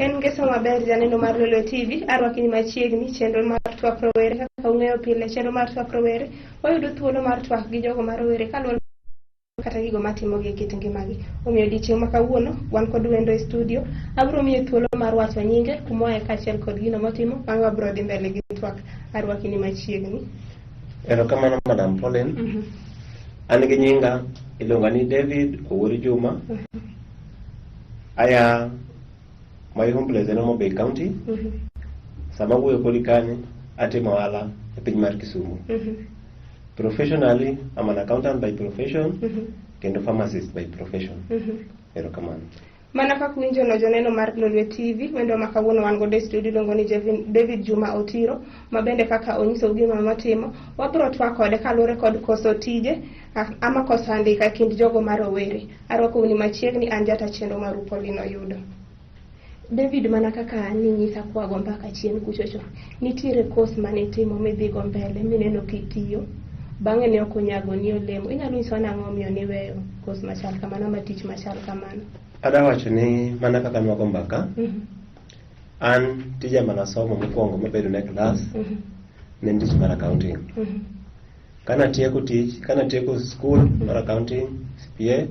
En ngeso maber janeno mar Lolwe TV, arwaki ni machiegni chenro mar twak rowere kaka ung'eyo pile chenro mar twak rowere wayudo thuolo mar twak gi jogo ma rowere kaluwore kata gigo matimogi e kit ngimagi. Omiyo odiechieng' ma kawuono wan kod wendo e studio, abiro miye thuolo mar wacho nyinge, kumoaye kaachiel kod gino motimo, bang'e wabiro dhi mbele gi twak. Arwaki ni machiegni. Erokamano Madam Pauline. An gi nyinga iluonga ni David Owuor Juma. Aya my home place en Homa Bay County. Sama awuoyo kodi kani atimo ohala e piny mar Kisumu. Professionally, I'm an accountant by profession kendo pharmacist by profession. Erokamano. Mana kaka uwinjono joneno mar Lolwe TV, wendo ma kawuono wan godo e studio iluongo ni David Juma Otiro, ma bende kaka onyisou gima motimo, wabiro twak kode kaluwore kod koso tije ama koso andika e kind jogo ma rowere. Arwakou ni machiegni, an jata chenro maru Pauline Oyudo. David, mana kaka ninyisa kwago mbaka chien kuchocho, nitiere course mane itimo midhigo mbele mineno kitiyo, bang'e ne ok onyagoni olemo. Inyalo nyisowa nang'o omiyo niweyo course machal kamano ama tich machal kamano? Ada wacho ni mana kaka nwago mbaka, an tija manasomo mokwongo mabedo ne klas ne en tich mar accounting. Kanatieko tich, kanatieko school mar accounting, CPA,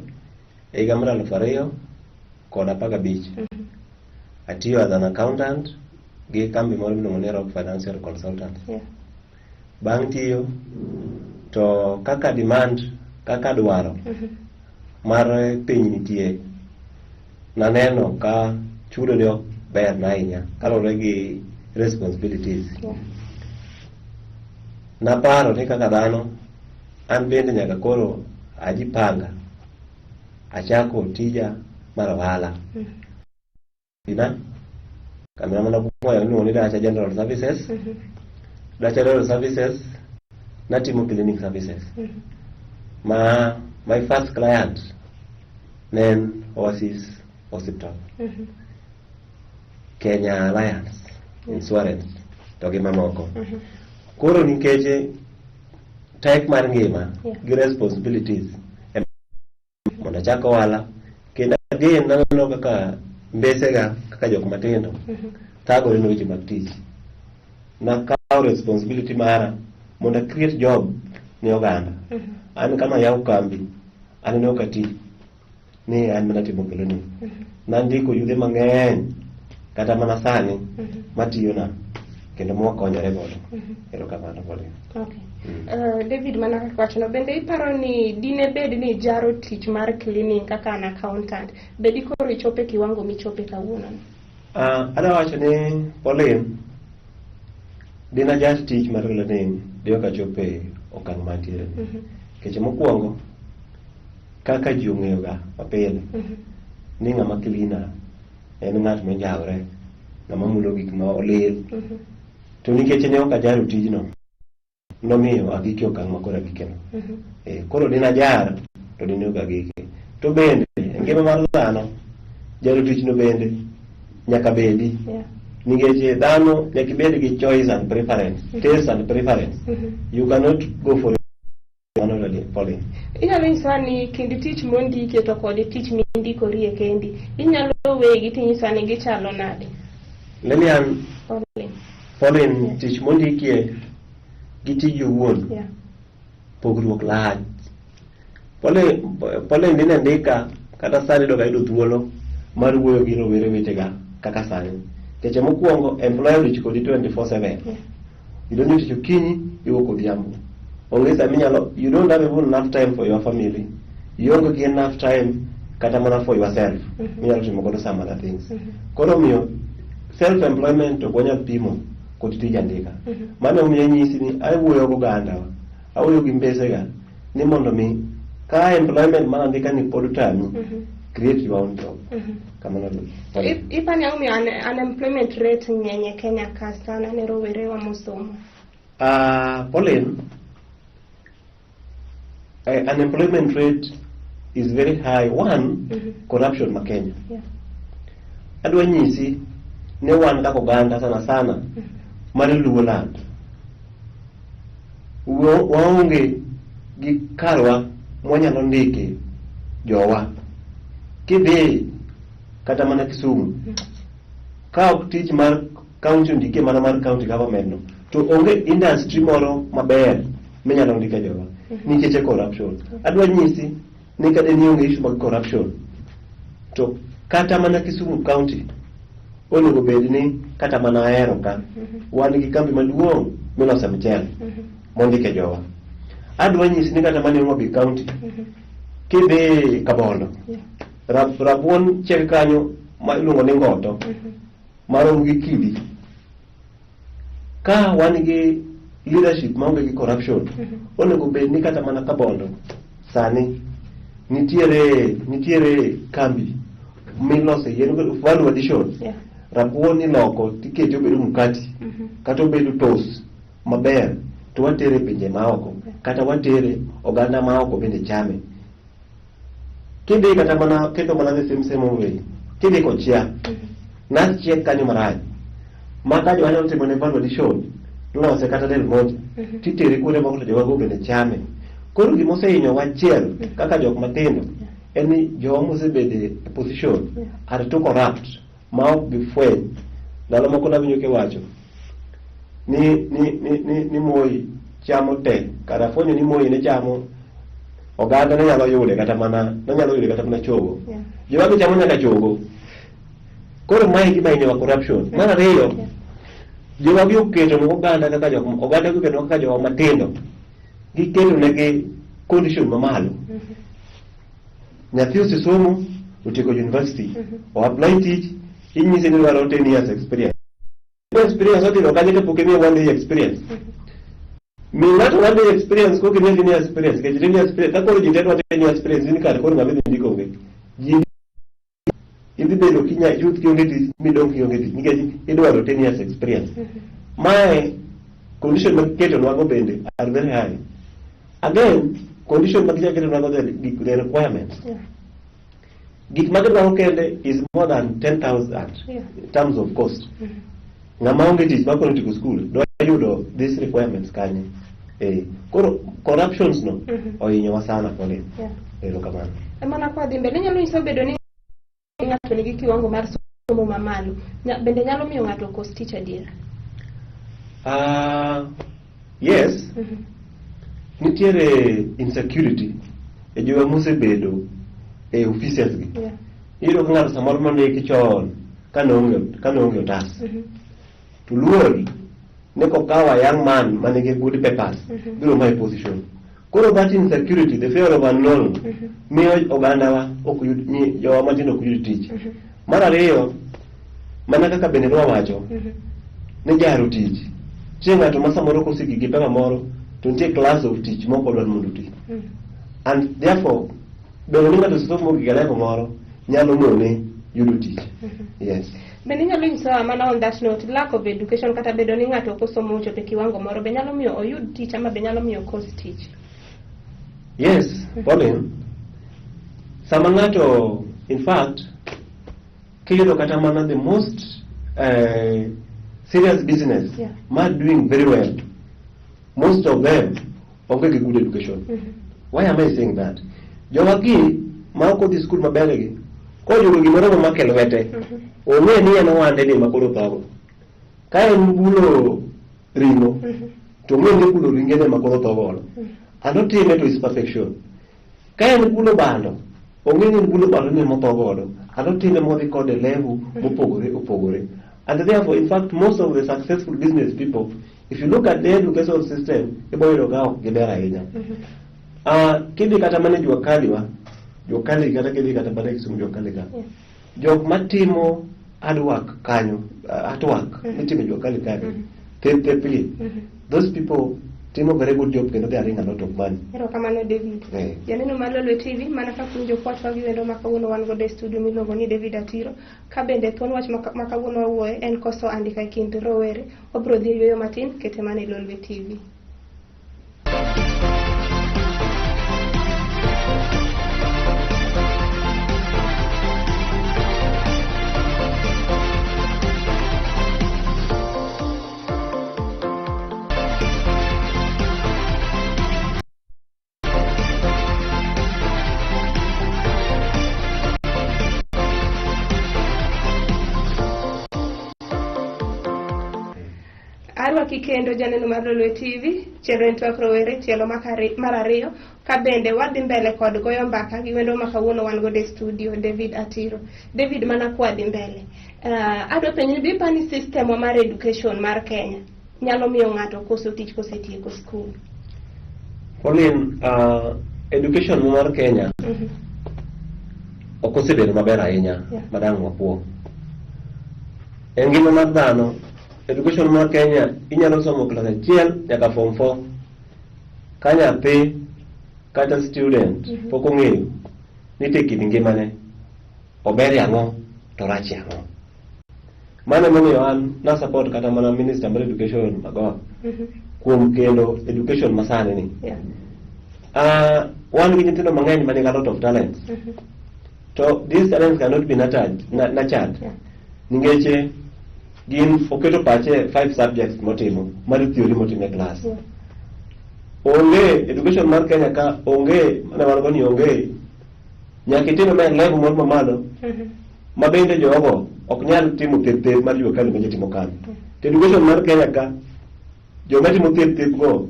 e higa mar 2015, atiyo as an accountant gi kambi moro miluongo ni Rock Financial Consultants. Bang' tiyo, to kaka demand, kaka dwaro mar piny nitie, naneno ka chudo ne ok ber na ahinya kaluwore gi responsibilities. Naparo ni kaka dhano, an bende nyaka koro ajipanga, achako tija mar ohala. Ina, kambi mana kumoyo iluongo ni Dacha General Services. Dacha General Services, natimo cleaning services. Ma my first client ne en Oasis Hospital. Kenya Alliance Insurance to gi mamoko. Koro nikech tek mar ngima gi responsibilities mondo achak ohala kendo again naneno kaka mbesega kaka jok matindo thagore ne weche mag tich. Nakawo responsibility mara mondo a create job ne oganda. An kama yawo kambi, an ne ok ati ni an mana timo cleaning. Nandiko yudhe mang'eny kata mana sani matiyona kendo mwakonyore godo. Erokamano Pauline. Okay. David, mana kaka wachono, bende iparo ni dine bed ni ijaro tich mar cleaning kaka an accountant, be dikoro ichope kiwango michope kawuono ni? Adwa wacho ni Pauline, dina jar tich mar cleaning de ok achope okang' mantiere ni. Nikech mokwongo, kaka ji ong'eyo ga mapile, ni ng'ama cleaner en ng'at monjawre, ng'ama mulo gik ma olil. To nikech ne ok ajaro tijno, nomiyo agike okang' ma koro agikeno. Koro dina jar, to dine ok agike. To bende, e ngima mar dhano, jaro tichno bende nyaka bedi. Nikech dhano nyaka ibed gi choice and preference, taste and preference. You cannot go for mano really, Pauline. Inyalo nyisowa ni kind tich mondike to kod tich mindikorie kendi, inyalo wegi tinyisowa ni gichalo nade? Lilian, Pauline. Pauline, tich mondikie gi tiji owuon pogruok lach. Pauline, Pauline dine ndika kata sani dok ayudo thuolo mar wuoyo gi rowere wetega kaka sani. Nikech mokwongo employer odich kodi 24/7. Idonjo tich okinyi, iwuok odhiambo. Onge sama inyalo, you don't have even enough time for your family. Ionge gi enough time kata mana for yourself. Minyalo timo godo some other things. Koro omiyo self employment ok wanyal pimo kod tij andika. Mano omiyo anyisi ni awuoyo gi ogandawa, awuoyo gi mbesega ni mondo mi ka employment mar andika ni pod tami, create your own job. Kamano. To ipani ang'o miyo unemployment rate ng'eny e Kenya ka sana ne rowerewa mosomo? Pauline, unemployment rate is very high. One, corruption ma Kenya. Adwa nyisi ni wan kaka oganda sana sana mar Luo land waonge gi karwa mwanyalo ndike jowa. Kidhi kata mana Kisumu. Ka ok tich mar county ondikie mana mar county government no, to onge industry moro maber minyalo ndike jowa nikech e corruption. Adwa nyisi ni kata ni onge issue mag corruption, to kata mana Kisumu County onego bed ni kata mana Ahero ka wan gi kambi maduong' milose mchele mondike jowa. Adwa nyisi ni kata mana e Homa Bay County kidhi Kabondo rabuon chiek kanyo ma iluongo ni ngoto marom gi kidi. Ka wan gi leadership maonge gi corruption, onego bed ni kata mana Kabondo sani nitiere kambi milose yien value addition. Rabuon iloko tikete obedo mkati kata obedo toast maber to watere e pinje maoko kata watere oganda maoko bende chame. Kidhi kata mana kendo mana the same same way kidhi Kochia nas chiek kanyo marach ma ka jowa nyalo timo ne value addition lose kata Del Monte titere kuonde moko to jowago bende chame. Koro gima osehinyowa achiel kaka jok matindo en ni jowa mosebedo e position are too corrupt ma ok gifweny. Ndalo moko nawinjo kiwacho ni Moi chamo te kara afwenyo ni Moi ne chamo oganda ne nyalo yude kata mana ne nyalo yude kata mana chogo. Jowa chamo nyaka chogo. Koro mae gima hinyowa corruption. Mar ariyo, jowa gi oketo ne oganda kaka jok oganda gi oketo kaka jowa matindo giketo negi condition mamalo. Nyathi osesomo otieko university o apply tich inyise ni dwaro 10 years experience. Experience otimo kanye kapok imiye one day experience? Mi ng'ato one day experience koka imiye 10 years experience nikech 10 years experience ka koro ji te dwa 10 years experience in kare koro ng'ama idhi ndiko onge. Ji idhi bedo kinya youth kionge tich midong' kionge tich nikech idwaro 10 years experience. Mae condition ma giketonwago bende are very high. Again, condition ma giketonwago the requirements. Gik ma gidwaro kende is more than 10,000 in terms of cost. Ng'ama onge tich ma koro otieko school dwa yudo these requirements kanye? Koro corruptions no ohinyowa sana Pauline. Erokamano. Mana kwa dhi mbele inyalo nyiso bedo ni ng'ato nigi kiwango mar somo mamalo bende nyalo miyo ng'ato okos tich adier? Yes. Nitiere insecurity e jowa mosebedo e offices gi. Iyudo ka ng'ato samoro nondiki chon kane onge otas. To luor ni kokawo a young man manigi good papers biro maye position. Koro that insecurity, the fear of unknown, miyo ogandawa ok yud jowa matindo ok yud tich. Mar ariyo, mana kaka bende nwawacho ni jaro tich. Nitie ng'ato ma samoro kosegik gi paper moro to nitie class of tich mok odwar mondo oti. And therefore, bedo ni ng'ato osesomo mogik e level moro nyalo mone yudo tich. Yes. Bende inyalo nyisowa mana on that note, lack of education kata bedo ni ng'ato ok osomo ochopo e kiwango moro be nyalo miyo oyud tich ama be nyalo miyo okos tich? Yes, Pauline. Sama ng'ato, in fact, kiyudo kata mana the most serious business ma doing very well, most of them onge gi good education. Why am I saying that? Jowa gi ma ok odhi skul maber gi, koyudo gimoro momako e lwete, ong'e ni en owande ni ema koro thogo. Ka en bulo ring'o, to ong'e ni bulo ringe ni ema koro tho godo. And otime to his perfection. Ka en bulo bando, ong'e ni en bulo bando ni ema otho godo. And otime modhi kode e level mopogore opogore. And therefore, in fact, most of the successful business people, if you look at the education system, ibo yudo ka ok giber ahinya. Kidhi kata mana e jua kali wa, jua kali kata kidhi kata mana e Kisumu jua kali ka. Jok matimo hard work kanyo, hard work mitimo e jua kali kanyo, thep thep gi, those people timo very good job kendo they are earning a lot of money. Erokamano David. Janeno mar Lolwe TV, mana kaka uwinjo kwatwa gi wendo ma kawuono wan godo e studio miluongo ni David Atiro, ka bende thuon wach ma kawuono wawuoye en koso andika e kind rowere. Wabiro dhi e yueyo matin, kete mana e Lolwe TV. Arwaki kendo janeno mar Lolwe TV, chenro en twak rowere tielo mar ariyo, ka bende wadhi mbele kod goyo mbaka gi wendo ma kawuono wan godo e studio David Atiro. David, mana kwadhi mbele. Adwa penjo ni be ipani system wa mar education mar Kenya nyalo miyo ng'ato koso tich kosetieko skul? Pauline, education mar Kenya ok osebedo maber ahinya madang' wapuo. E ngima mar dhano, education mar Kenya inyalo somo klas achiel nyaka form 4 ka nyathi kata student pok ong'eyo ni to e kit ngimane ober e ang'o to rach e ang'o. Mano emomiyo an na support kata mana minister mar education Magoha kuom kelo education masani ni. Wan gi nyithindo mang'eny manigi a lot of talents. To these talents cannot be nurtured. Nikech gin oketo pache 5 subjects motimo mar theory motimo e class. Onge education mar Kenya ka onge mane wan go ni onge nyaka itime ma e level moro mamalo ma bende jogo ok nyal timo thieth thieth mar jua kali ma jatimo kano. To education mar Kenya ka joma timo thieth thieth go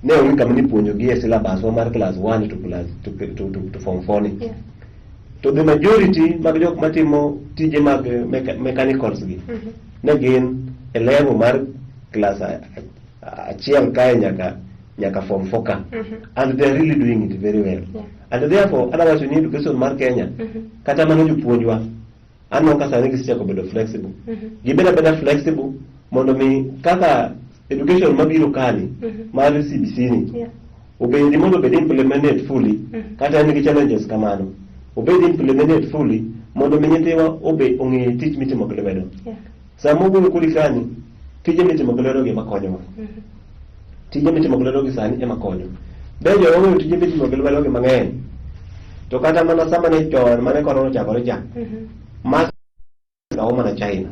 ne onge kama nipuonjogi e syllabus wa mar class 1 to class to form 4 ni. To the majority mag jok matimo tije mag mechanicals gi ne gin e level mar class achiel kae nyaka form 4 ka. And they are really doing it very well. And therefore, adwa wacho ni education mar Kenya, kata mana jopuonjwa, aneno ka sani gisechako bedo flexible. Gibedo abeda flexible mondo mi kaka education mabiro kani mar CBC ni obedi mondo obed implemented fully, kata en gi challenges kamano, obed implemented fully mondo mi nyithiwa obe ong'e tich mitimo gi lwedo. Sama ogolo kodi kani, tije mitimo gi lwedo gi ema konyowa. Tije mitimo gi lwedo gi sani ema konyo. Be joma ong'eyo tije mitimo gi lwedo gi mang'eny. To kata mana sama ne chon mane korona ochakore cha, mask kawo mana China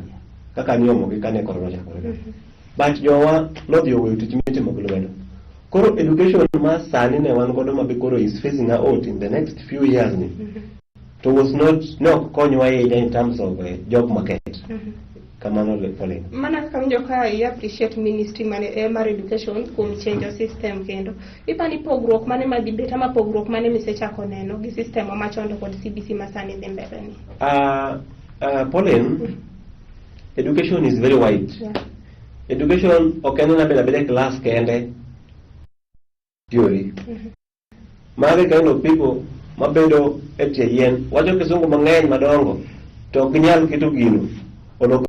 kaka niomo gi kane korona ochakore. But jowa nodhi oweyo tich mitimo gi lwedo. Koro education ma sani ne wan godo ma be koro is phasing out in the next few years ni, to was not ne ok konywa ahinya in terms of job market. Kamano Pauline. Mana kaka winjo ka i appreciate ministry mar education kuom change system kendo. Ipani pogruok mane madhi bet ama pogruok mane misechako neno gi system machon to kod CBC ma sani dhi mbele ni? Pauline, education is very wide. Education ok en mana bedo abeda e class kende theory. Magi kind of people mabedo e tie yien wacho kisungu mang'eny madongo to ok ginyal keto gino olok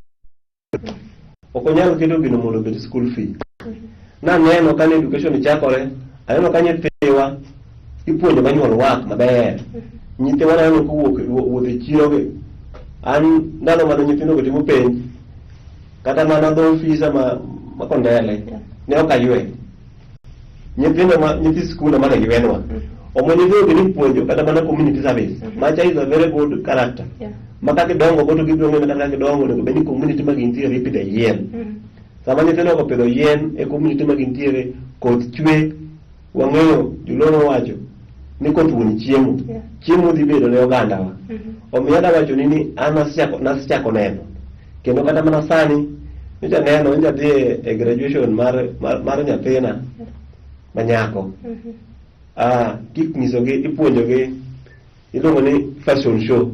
ok onyal keto gino mondo obed school fee. Naneno kane education chakore, aneno ka nyithiwa ipuonjo manual work maber. Nyithiwa naneno kowuok wuotho e chiro gi. An ndalo mane nyithindo go timo penj, kata mana dho ofisa ma Kondele, ne ok aywe. Nyithindo ma nyithi skul ema ne ywenwa. Omiyo nyithindo gi nipuonjo kata mana community service. Macha is a very good character. Ma ka gidongo go to gibiro ng'eyo kata ka gidongo onego bed ni community ma gintiere ipidho yien. Sama nyithindo go opidho yien e community ma gintiere, koth chwe, wang'eyo joluo nowacho ni koth wuon chiemo. Chiemo dhi bedo ne ogandawa. Omiyo adwa wacho ni an nasechako neno. Kendo kata mana sani, nyocha neno, nyocha dhi e graduation mar nyathina ma nyako. Kik nyisogi, ipuonjogi, iluongo ni fashion show.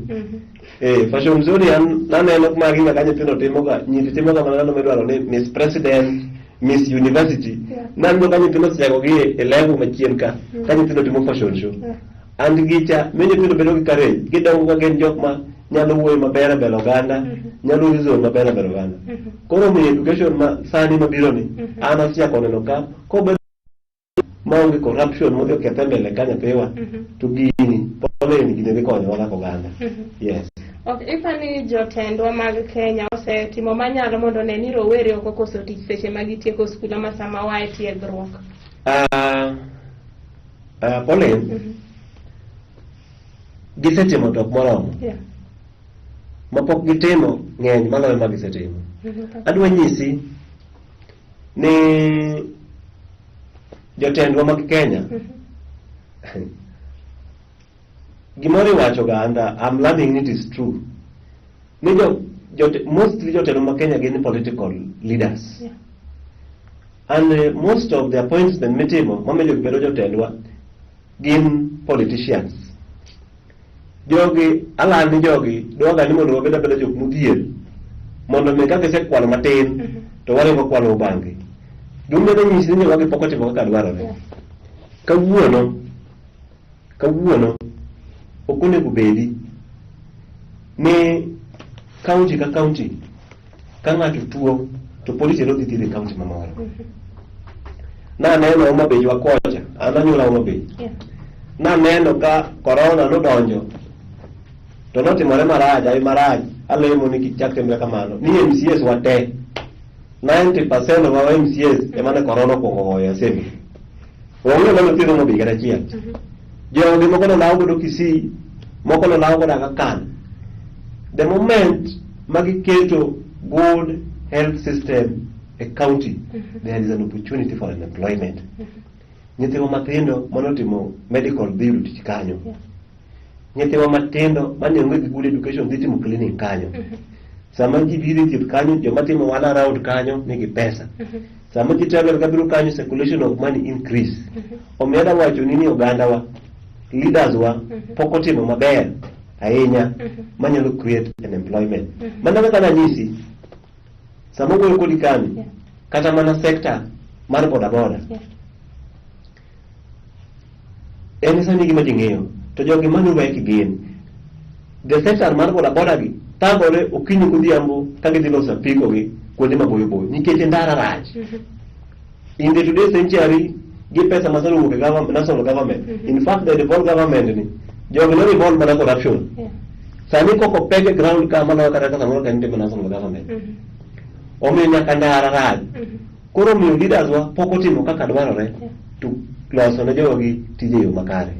Fashion show ni an naneno magi kaka nyithindo timoga, nyiri timoga mana ndalo midwaro ni Miss President, Miss University. Naneno ka nyithindo osechako gi e level machien ka nyithindo timo fashion show. And gicha miyo nyithindo bedo gi courage, gidongo ka gin jok ma nyalo wuoyo maber e mbele oganda, nyalo reason maber e mbele oganda. Koro omiyo education ma sani mabiro ni, an asechako neno ka kobedo maonge corruption modhi okethe mbele ka nyathiwa, to gini Pauline gini dhi konyowa kaka oganda. Yes. Ok, ipani jotendwa mag Kenya osetimo manyalo mondo one ni rowere ok okoso tich seche ma gitieko skul ama sama waa e tiegruok? Pauline, gisetimo to ok moromo. Mapok gitimo ng'eny maloyo ma gisetimo. Adwa nyisi ni jotendwa mag Kenya gimoro iwacho ga and I'm learning it is true ni mostly jotelo ma Kenya gin political leaders. And most of the appointment mitimo mamiyo jogi bedo jotendwa gin politicians. Jogi alandi jogi dwaga ni mondo wabed abeda jok modhier mondo mi ka gisekwalo matin to waringo kwalo bang'gi. Gimedo nyisi ni jowa gi pok otimo kaka dwarore. Kawuono ok onego bedi ni county ka county ka ng'ato tuo to polisi dhi thiedhe e county mamoro. Naneno Homa Bay wa kocha, an anyuola Homa Bay. Naneno ka corona nodonjo to notimore marach, ai marach, alemo ni kik chak timre kamano. Ni MCAs wa te, 90% of our MCAs ema ne corona okuongo goyo e assembly. Onge mane othiedho Homa Bay kata achiel. Jogi moko nolaw godo Kisii, moko nolaw godo Aga Khan. The moment magiketo good health system e county, there is an opportunity for unemployment. Nyithiwa matindo manotimo medical dhi yudo tich kanyo. Nyithiwa matindo mane onge gi good education dhi timo cleaning kanyo. Sama ji biro e thieth kanyo, joma timo ohala around kanyo nigi pesa. Sama ji travel kabiro kanyo, circulation of money increase. Omiyo adwa wacho ni ogandawa, leaders wa, pok otimo maber ahinya manyalo create an employment. Mana kaka nanyisi, sama wuoyo kodi kani, kata mana sector mar boda boda, en sani gima ji ng'iyo, to jogi manyo wek gin. The sector mar boda boda gi thagore okinyi godhiambo ka gidhi loso apiko gi kuonde maboyo boyo nikech ndara rach. In the today century gi pesa ma sani owuok e government, national government, in fact the devolved government ni jogi no involved mana corruption. Sani koko peg e ground ka maloyo kata ka samoro ka nitie national government. Omiyo nyaka ndara rach. Koro omiyo leaders wa pok otimo kaka dwarore to loso ne jogi tije e yo makare.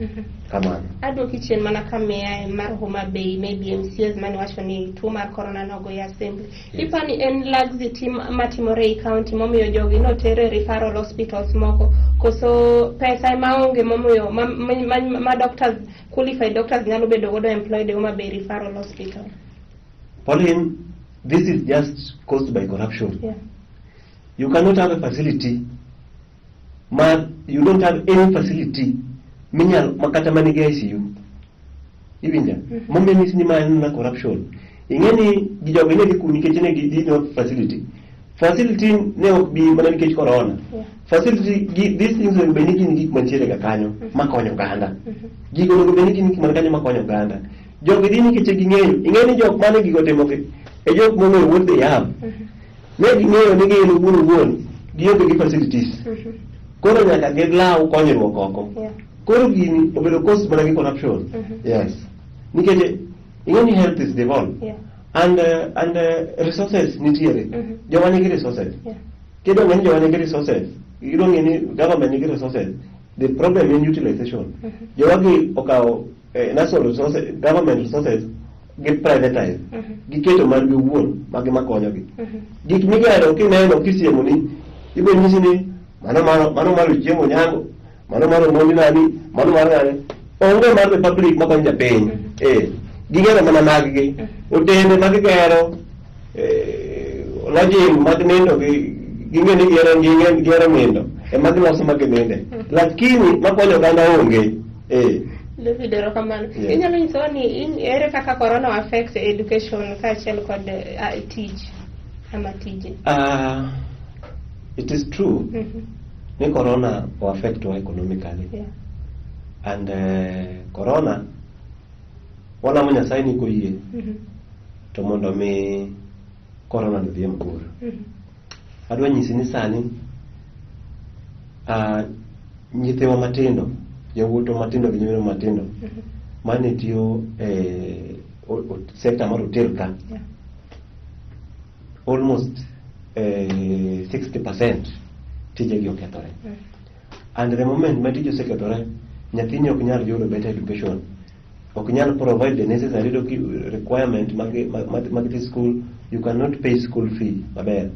Kamano. Aduoki chien mana kamiae mar Homa Bay, maybe MCAs mane wacho ni tuo mar corona nogo e assembly. Ipani en laxity matimore ei county momiyo jogi notere referral hospitals moko, koso pesa ema onge momiyo ma doctors, qualified doctors nyalo bedo godo employed e Homa Bay referral hospital? Pauline, this is just caused by corruption. You cannot have a facility ma you don't have any facility minyal makata manigi ICU. Iwinja? Momiyo nyisi ni ma en na corruption. Ing'e ni jogi ne dhi ku nikech ne gi no facility. Facility ne ok bi mana nikech corona. Facility gi, these things onego bed ni gin gik mantiere ga kanyo makonyo oganda. Gigo onego bed ni gin gik man kanyo makonyo oganda. Jogi dhi nikech ging'eyo. Ing'e ni jok mane gigo timogi e jok mong'eyo what they have. Ne ging'eyo ni gin owuon owuon gionge gi facilities. Koro nyaka gilaw konyruok oko. Koro gini obedo caused mana gi corruption. Yes. Nikech ing'e ni health is devolved. And resources nitiere. Joma nigi resources. Kidwa ng'e ni joma nigi resources, idwa ng'e ni government nigi resources. The problem in utilization. Jowa gi okawo national resources, government resources gi privatize. Giketo margi owuon magi makonyogi. Gik migero kineno kisiemo ni ibo nyisi ni mano mar chiemo nyango, mano mar Omondi nani, mano mar ng'ane. Onge mar the public makonyo japiny. Gigero mana mag-gi. Otende magigero, lodging mag nindo gi ging'e ni gihero ging'e gihero nindo ema giloso ma gininde. Lakini makonyo oganda onge. David, erokamano. Yeah. Inyalo nyisowa ni ere kaka corona affect education kaachiel kod tich ama tije? It is true ni corona o affect wa economically. And corona walamo Nyasaye ni koyie to mondo mi corona ni dhi mabor. Adwa nyisi ni sani nyithiwa matindo, yawuotwa matindo gi nyiminewa matindo mane tiyo e sector mar hotel ka almost 60% tijegi okethore. And the moment ma tije osekethore, nyathini ok nyal yudo better education, ok nyal provide the necessary requirement mag dhi school, you cannot pay school fee maber.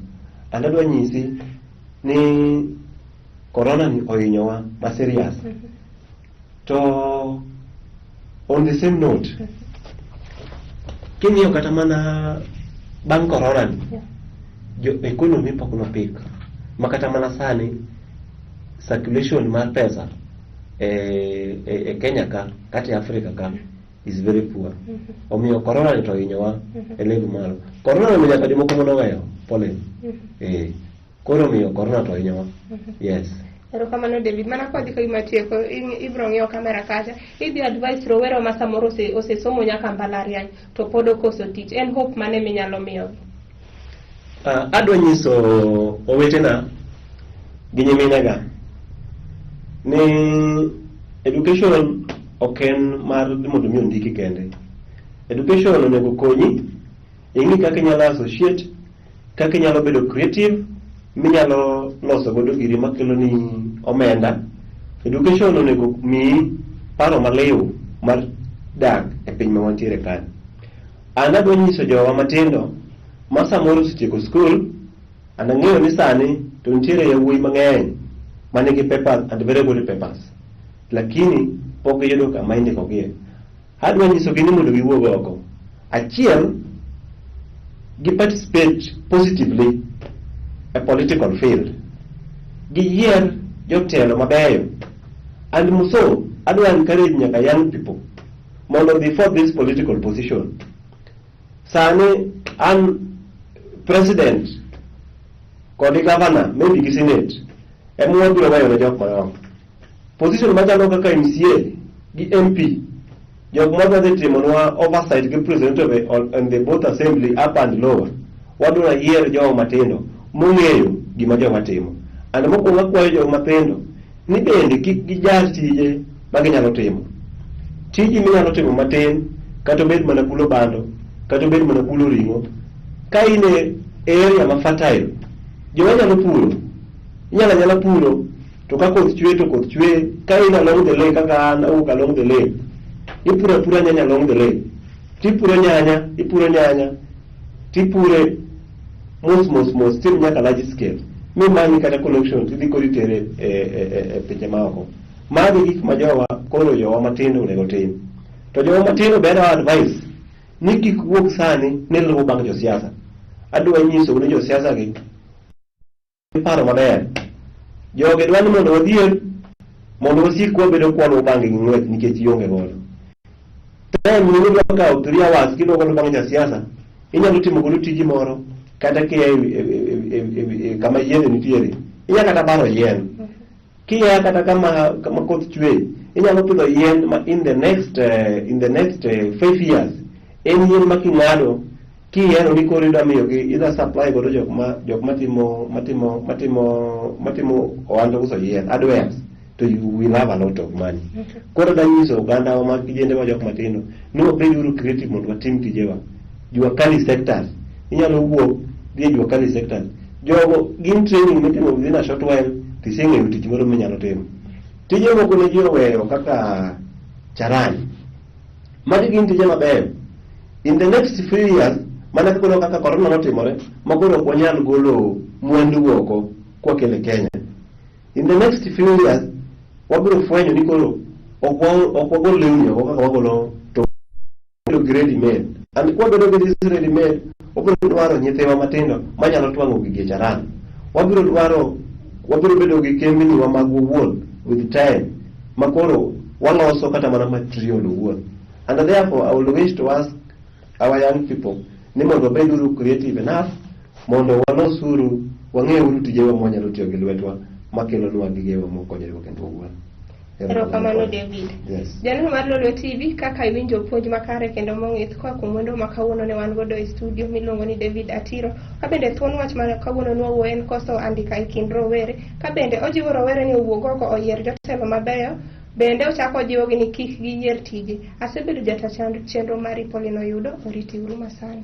And adwa nyisi ni corona ni ohinyowa ma serious. To on the same note, king'iyo kata mana bang' corona ni, jo economy pok nopik. Ma kata mana sani circulation mar pesa e Kenya ka kata e Africa ka is very poor. Omiyo corona ni to hinyowa e level malo. Corona ni nyaka jomoko manoweyo, Pauline. Koro omiyo corona to hinyowa. Yes. Erokamano, David. Mana kodhi ka gima tieko, ibiro ng'iyo kamera kacha. Idhi advice rowere ma samoro osesomo nyaka mbalariany to pod okoso tich. En hope mane minyalo miyogi? Adwa nyiso owetena gi nyiminega ni education ok en mar mondo mi ondiki kende. Education onego konyi ing'i kaka inyalo associate, kaka inyalo bedo creative, minyalo loso godo giri makelo ni omenda. Education onego miyi paro maliw mar dak e piny ma wantiere kae. An adwa nyiso jowa matindo ma samoro osetieko skul, and ang'eyo ni sani to nitiere yawuoyi mang'eny manigi papers and very good papers, lakini pok giyudo kama indikogie. Adwa nyisogi ni mondo giwuog oko. Achiel, gi participate positively e political field. Giyier jotelo mabeyo. And muso, adwa encourage nyaka young people mondo odhi for this political position. Sani an president kod governor, maybe gi senate, ema wabiro weyo ne jok madongo. Position machalo kaka MCA gi MP, jok madwa dhi timonwa oversight gi president of the, on the both assembly, upper and lower, wadwa yier jogo matindo mong'eyo gima joma timo. And mokwongo akwayo jogo matindo ni bende kik gijar tije ma ginyalo timo. Tiji minyalo timo matin, kata obed mana bulo bando, kata obed mana bulo ring'o, ka in e area ma fertile, joma nyalo puro, inyalo anyala puro, to ka koth chwe to koth chwe. Ka in along the lake kaka an awuok along the lake, ipuro apura nyanya along the lake, tipuro nyanya, ipuro nyanya, tipure mos mos mos, tim nyaka large scale, mimanyi kata collection tidhi koro itere e pinje maoko. Magi gik ma jowa koro jowa matindo onego tim. To jowa matindo be adwa advice ni kik wuog sani ni luwo bang' josiasa. Adwa nyisou ni josiasa gi paro maber. Jogi dwa ni mondo wadhier, mondo wasik wabedo kwaluwo bang'gi gi ng'wech nikech ionge godo. Time ni idwa kawo 3 hours kiluwo godo bang' jasiasa, inyalo timo godo tiji moro kata kia e kama yiende nitiere. Inya kata baro yien. Kia kata kama koth chwe, inyalo pidho yien ma in the next 5 years en yien ma king'ado kiyiero ni koro idwa miyogi, idwa supply godo jok matimo ohand uso yien, hardwares, to you will have a lot of money. Koro adwa nyiso oganda wa ma kijende ma jok matindo ni wabed uru creative mondo watim tijewa. Jua kali sectors, inyalo wuok dhi e jua kali sectors. Jogo gin training mitimo within a short while, tiseng'eyo tich moro minyalo timo. Tije moko ne ji oweyo kaka charani. Magi gin tije mabeyo. In the next few years, mana kaka kaka corona notimore, ma koro ok wanyal golo mwandu oko kwakelo e Kenya. In the next few years, wabiro fwenyo ni koro ok wagol lewni oko kaka wagolo, to wabedo gi ready made. And kwabedo gi this ready made, wabiro dwaro nyithiwa matindo manyalo twang'o gigi e charan. Wabiro dwaro, wabiro bedo gi kembni wa mag owuon with time, ma koro waloso kata mana material owuon. And therefore, I will wish to ask our young people ni mondo wabed uru creative enough mondo walosuru, wang'euru tijewa mwanyalo tiyo gi lwetwa makelonwa gigewa mokonyore kendo owuon. Erokamano, David. Yes. Janeno mar Lolwe TV, kaka iwinjo puonj makare kendo mong'ith koa kuom wendo ma kawuono ne wan godo e studio miluongo ni David Atiro. Ka bende thuon wach ma kawuono nwawuoyo en koso andika e kind rowere. Ka bende ojiwo rowere ni owuog oko oyier jotelo mabeyo, bende ochako ojiwogi ni kik giyier tije. Asebedo jata chenro mari Pauline Oyudo, oriti uru masani.